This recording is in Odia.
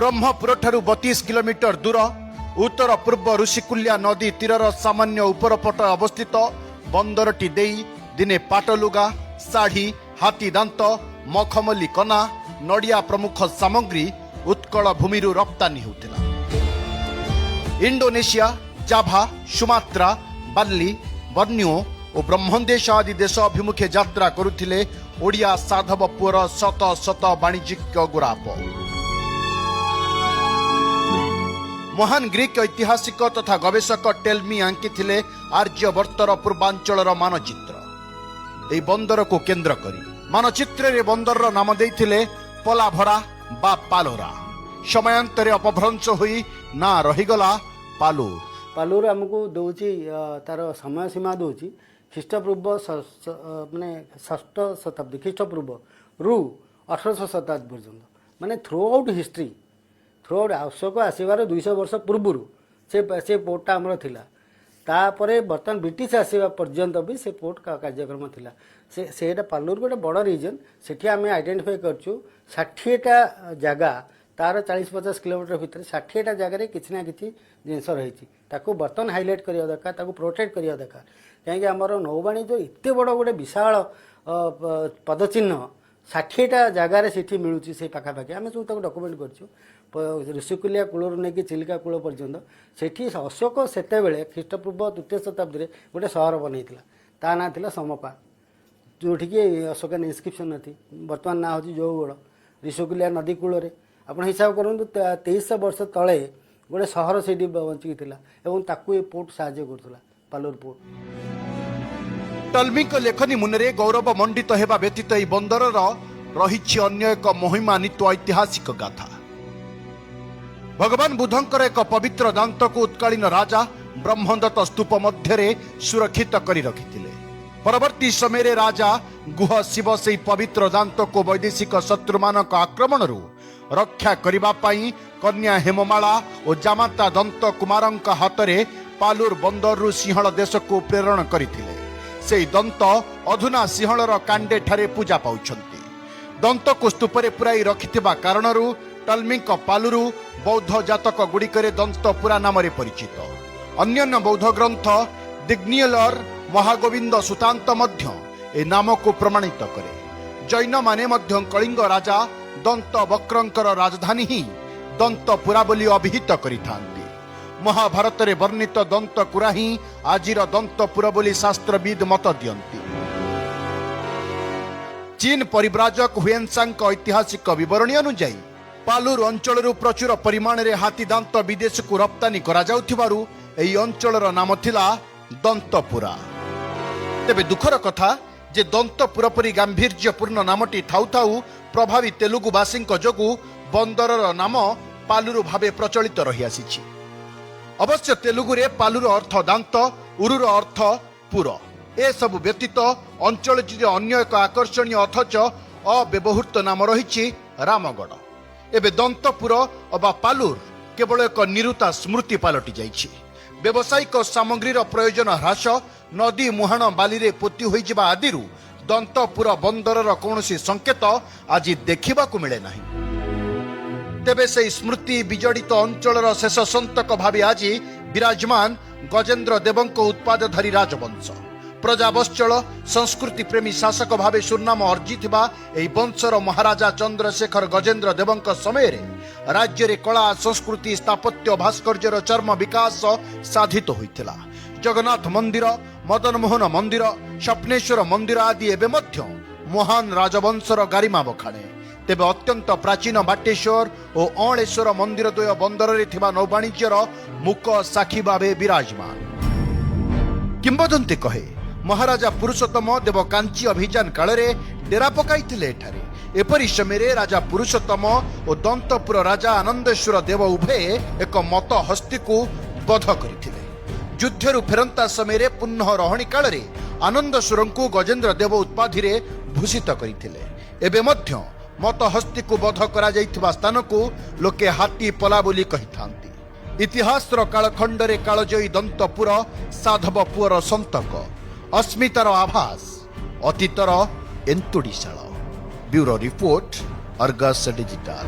ବ୍ରହ୍ମପୁରଠାରୁ 32 କିଲୋମିଟର ଦୂର ଉତ୍ତର ପୂର୍ବ ଋଷିକୁଲ୍ୟା ନଦୀ ତୀରର ସାମାନ୍ୟ ଉପରପଟ ଅବସ୍ଥିତ ବନ୍ଦରଟି ଦେଇ ଦିନେ ପାଟଲୁଗା, ଶାଢ଼ୀ, ହାତୀ ଦାନ୍ତ, ମଖମଲି କନା, ନଡ଼ିଆ ପ୍ରମୁଖ ସାମଗ୍ରୀ ଉତ୍କଳ ଭୂମିରୁ ରପ୍ତାନୀ ହେଉଥିଲା। ଇଣ୍ଡୋନେସିଆ, ଜାଭା, ସୁମାତ୍ରା, ବାଲି, ବର୍ଣ୍ଣିଓ ଓ ବ୍ରହ୍ମଦେଶ ଆଦି ଦେଶ ଅଭିମୁଖେ ଯାତ୍ରା କରୁଥିଲେ ଓଡ଼ିଆ ସାଧବ ପୁଅର ଶତ ଶତ ବାଣିଜ୍ୟିକ ଗୁରାପ। ମହାନ ଗ୍ରୀକ ଐତିହାସିକ ତଥା ଗବେଷକ ଟେଲମି ଆଙ୍କିଥିଲେ ଆର୍ଯ୍ୟବର୍ତ୍ତର ପୂର୍ବାଞ୍ଚଳର ମାନଚିତ୍ର ଏହି ବନ୍ଦରକୁ କେନ୍ଦ୍ର କରି। ମାନଚିତ୍ରରେ ବନ୍ଦରର ନାମ ଦେଇଥିଲେ ପଲାଭରା ବା ପାଲୋରା। ସମୟାନ୍ତରେ ଅପଭ୍ରଂଶ ହୋଇ ନାଁ ରହିଗଲା ପାଲୁର। ପାଲୁର ଆମକୁ ଦେଉଛି, ତାର ସମୟ ସୀମା ଦେଉଛି ଖ୍ରୀଷ୍ଟପୂର୍ବ ମାନେ ଷଷ୍ଠ ଶତାବ୍ଦୀ ଖ୍ରୀଷ୍ଟପୂର୍ବରୁ 1800 ଶତାବ୍ଦୀ ପର୍ଯ୍ୟନ୍ତ। ମାନେ through out history, through out Ashoka ଆସିବାର 200 ବର୍ଷ ପୂର୍ବରୁ ସେ ପୋର୍ଟଟା ଆମର ଥିଲା। ତାପରେ ବର୍ତ୍ତମାନ ବ୍ରିଟିଶ ଆସିବା ପର୍ଯ୍ୟନ୍ତ ବି ସେ ପୋର୍ଟ କାର୍ଯ୍ୟକ୍ରମ ଥିଲା। ସେଇଟା ପାଲୁର ଗୋଟେ ବଡ଼ ରିଜନ୍। ସେଠି ଆମେ ଆଇଡେଣ୍ଟିଫାଇ କରିଛୁ 60ଟା ଜାଗା। ତାର 40-50 କିଲୋମିଟର ଭିତରେ 60ଟା ଜାଗାରେ କିଛି ନା କିଛି ଜିନିଷ ରହିଛି। ତାକୁ ବର୍ତ୍ତମାନ ହାଇଲାଇଟ୍ କରିବା ଦରକାର, ତାକୁ ପ୍ରୋଟେକ୍ଟ କରିବା ଦରକାର। କାହିଁକି ଆମର ନୌବାଣିଜ୍ୟ ଏତେ ବଡ଼ ଗୋଟେ ବିଶାଳ ପଦଚିହ୍ନ 60ଟା ଜାଗାରେ ସେଠି ମିଳୁଛି। ସେଇ ପାଖାପାଖି ଆମେ ସବୁ ତାକୁ ଡକୁମେଣ୍ଟ କରିଛୁ, ଋଷିକୁଲିଆ କୂଳରୁ ନେଇକି ଚିଲିକା କୂଳ ପର୍ଯ୍ୟନ୍ତ। ସେଠି ଅଶୋକ ସେତେବେଳେ ଖ୍ରୀଷ୍ଟପୂର୍ବ ତୃତୀୟ ଶତାବ୍ଦୀରେ ଗୋଟେ ସହର ବନେଇଥିଲା। ତା ନାଁ ଥିଲା ସମପା, ଯେଉଁଠିକି ଅଶୋକାନ ଇନସ୍କ୍ରିପସନ୍ ଅଛି। ବର୍ତ୍ତମାନ ନାଁ ହେଉଛି ଜଉଗଡ଼। ଋଷିକୁଲିଆ ନଦୀ କୂଳରେ ଆପଣ ହିସାବ କରନ୍ତୁ, 2300 ବର୍ଷ ତଳେ ଗୋଟେ ସହର ସେଇଠି ବଞ୍ଚିକି ଥିଲା ଏବଂ ତାକୁ ଏ ପୋର୍ଟ ସାହାଯ୍ୟ କରୁଥିଲା, ପାଲୁର ପୋର୍ଟ। ଟଲମିଙ୍କ ଲେଖନୀ ମୁନରେ ଗୌରବ ମଣ୍ଡିତ ହେବା ବ୍ୟତୀତ ଏହି ବନ୍ଦରର ରହିଛି ଅନ୍ୟ ଏକ ମହିମାନ୍ୱିତ ଐତିହାସିକ ଗାଥା। ଭଗବାନ ବୁଦ୍ଧଙ୍କର ଏକ ପବିତ୍ର ଦାନ୍ତକୁ ଉତ୍କାଳୀନ ରାଜା ବ୍ରହ୍ମଦତ୍ତ ସ୍ତୂପ ମଧ୍ୟରେ ସୁରକ୍ଷିତ କରି ରଖିଥିଲେ। ପରବର୍ତ୍ତୀ ସମୟରେ ରାଜା ଗୁହ ଶିବ ସେହି ପବିତ୍ର ଦାନ୍ତକୁ ବୈଦେଶିକ ଶତ୍ରୁମାନଙ୍କ ଆକ୍ରମଣରୁ ରକ୍ଷା କରିବା ପାଇଁ କନ୍ୟା ହେମମାଳା ଓ ଜାମାତା ଦନ୍ତ କୁମାରଙ୍କ ହାତରେ ପାଲୁର ବନ୍ଦରରୁ ସିଂହଳ ଦେଶକୁ ପ୍ରେରଣ କରିଥିଲେ। ସେହି ଦନ୍ତ ଅଧୁନା ସିଂହଳର କାଣ୍ଡେଠାରେ ପୂଜା ପାଉଛନ୍ତି। ଦନ୍ତକୁ ସ୍ତୂପରେ ପୁରାଇ ରଖିଥିବା କାରଣରୁ ଟଲମିଙ୍କ ପାଲୁରୁ ବୌଦ୍ଧ ଜାତକ ଗୁଡ଼ିକରେ ଦନ୍ତପୁରା ନାମରେ ପରିଚିତ। ଅନ୍ୟାନ୍ୟ ବୌଦ୍ଧ ଗ୍ରନ୍ଥ ଦିଗ୍ନିୟଲର ମହାଗୋବିନ୍ଦ ସୁତାନ୍ତ ମଧ୍ୟ ଏ ନାମକୁ ପ୍ରମାଣିତ କରେ। ଜୈନମାନେ ମଧ୍ୟ କଳିଙ୍ଗ ରାଜା ଦନ୍ତ ବକ୍ରଙ୍କର ରାଜଧାନୀ ହିଁ ଦନ୍ତପୁରା ବୋଲି ଅଭିହିତ କରିଥାନ୍ତି। ମହାଭାରତରେ ବର୍ଣ୍ଣିତ ଦନ୍ତପୁରା ହିଁ ଆଜିର ଦନ୍ତପୁର ବୋଲି ଶାସ୍ତ୍ରବିଦ ମତ ଦିଅନ୍ତି। ଚୀନ ପରିବ୍ରାଜକ ହୁଏନସାଙ୍କ ଐତିହାସିକ ବିବରଣୀ ଅନୁଯାୟୀ ପାଲୁର ଅଞ୍ଚଳରୁ ପ୍ରଚୁର ପରିମାଣରେ ହାତୀ ଦାନ୍ତ ବିଦେଶକୁ ରପ୍ତାନୀ କରାଯାଉଥିବାରୁ ଏହି ଅଞ୍ଚଳର ନାମ ଥିଲା ଦନ୍ତପୁରା। ତେବେ ଦୁଃଖର କଥା ଯେ ଦନ୍ତପୁର ପରି ଗାମ୍ଭୀର୍ଯ୍ୟପୂର୍ଣ୍ଣ ନାମଟି ଥାଉ ଥାଉ ପ୍ରଭାବୀ ତେଲୁଗୁବାସୀଙ୍କ ଯୋଗୁଁ ବନ୍ଦରର ନାମ ପାଲୁରୁ ଭାବେ ପ୍ରଚଳିତ ରହିଆସିଛି। ଅବଶ୍ୟ ତେଲୁଗୁରେ ପାଲୁର ଅର୍ଥ ଦାନ୍ତ, ଉରୁର ଅର୍ଥ ପୁର। ଏସବୁ ବ୍ୟତୀତ ଅଞ୍ଚଳଟିର ଅନ୍ୟ ଏକ ଆକର୍ଷଣୀୟ ଅଥଚ ଅବ୍ୟବହୃତ ନାମ ରହିଛି ରାମଗଡ଼। ଏବେ ଦନ୍ତପୁର ଅବା ପାଲୁର କେବଳ ଏକ ନିରୁତା ସ୍ମୃତି ପାଲଟି ଯାଇଛି। ବ୍ୟବସାୟିକ ସାମଗ୍ରୀର ପ୍ରୟୋଜନ ହ୍ରାସ, ନଦୀ ମୁହାଣ ବାଲିରେ ପୋତି ହୋଇଯିବା ଆଦିରୁ ଦନ୍ତପୁର ବନ୍ଦରର କୌଣସି ସଂକେତ ଆଜି ଦେଖିବାକୁ ମିଳେ ନାହିଁ। ତେବେ ସେହି ସ୍ମୃତି ବିଜଡ଼ିତ ଅଞ୍ଚଳର ଶେଷ ସନ୍ତକ ଭାବେ ଆଜି ବିରାଜମାନ ଗଜେନ୍ଦ୍ର ଦେବଙ୍କ ଉପାଧିଧାରୀ ରାଜବଂଶ। ପ୍ରଜାବତ୍ସଳ, ସଂସ୍କୃତି ପ୍ରେମୀ ଶାସକ ଭାବେ ସୁନାମ ଅର୍ଜିଥିବା ଏହି ବଂଶର ମହାରାଜା ଚନ୍ଦ୍ରଶେଖର ଗଜେନ୍ଦ୍ର ଦେବଙ୍କ ସମୟରେ ରାଜ୍ୟରେ କଳା, ସଂସ୍କୃତି, ସ୍ଥାପତ୍ୟ, ଭାସ୍କର୍ଯ୍ୟର ଚରମ ବିକାଶ ସାଧିତ ହୋଇଥିଲା। ଜଗନ୍ନାଥ ମନ୍ଦିର, ମଦନମୋହନ ମନ୍ଦିର, ସ୍ୱପ୍ନେଶ୍ୱର ମନ୍ଦିର ଆଦି ଏବେ ମଧ୍ୟ ମହାନ ରାଜବଂଶର ଗାରିମା ବଖାଣେ। ତେବେ ଅତ୍ୟନ୍ତ ପ୍ରାଚୀନ ବାଟେଶ୍ୱର ଓ ଅଁଳେଶ୍ୱର ମନ୍ଦିର ଦ୍ୱୟ ବନ୍ଦରରେ ଥିବା ନୌବାଣିଜ୍ୟର ମୂକ ସାକ୍ଷୀ ଭାବେ ବିରାଜମାନ। କିମ୍ବଦନ୍ତୀ କହେ, ମହାରାଜା ପୁରୁଷୋତ୍ତମ ଦେବ କାଞ୍ଚି ଅଭିଯାନ କାଳରେ ଡେରା ପକାଇଥିଲେ ଏଠାରେ। ଏପରି ସମୟରେ ରାଜା ପୁରୁଷୋତ୍ତମ ଓ ଦନ୍ତପୁର ରାଜା ଆନନ୍ଦେଶ୍ୱର ଦେବ ଉଭୟେ ଏକ ମତ ହସ୍ତୀକୁ ବଧ କରିଥିଲେ। ଯୁଦ୍ଧରୁ ଫେରନ୍ତା ସମୟରେ ପୁନଃ ରହଣି କାଳରେ ଆନନ୍ଦେଶ୍ୱରଙ୍କୁ ଗଜେନ୍ଦ୍ର ଦେବ ଉପାଧିରେ ଭୂଷିତ କରିଥିଲେ। ଏବେ ମଧ୍ୟ ମତ ହସ୍ତୀକୁ ବଧ କରାଯାଇଥିବା ସ୍ଥାନକୁ ଲୋକେ ହାତୀ ପଲା ବୋଲି କହିଥାନ୍ତି। ଇତିହାସର କାଳଖଣ୍ଡରେ କାଳଜୟୀ ଦନ୍ତପୁର ସାଧବ ପୁଅର ସନ୍ତକ, ଅସ୍ମିତାର ଆଭାସ, ଅତୀତର ଏନ୍ତୁଡ଼ିଶାଳ। Bureau report, Argus digital.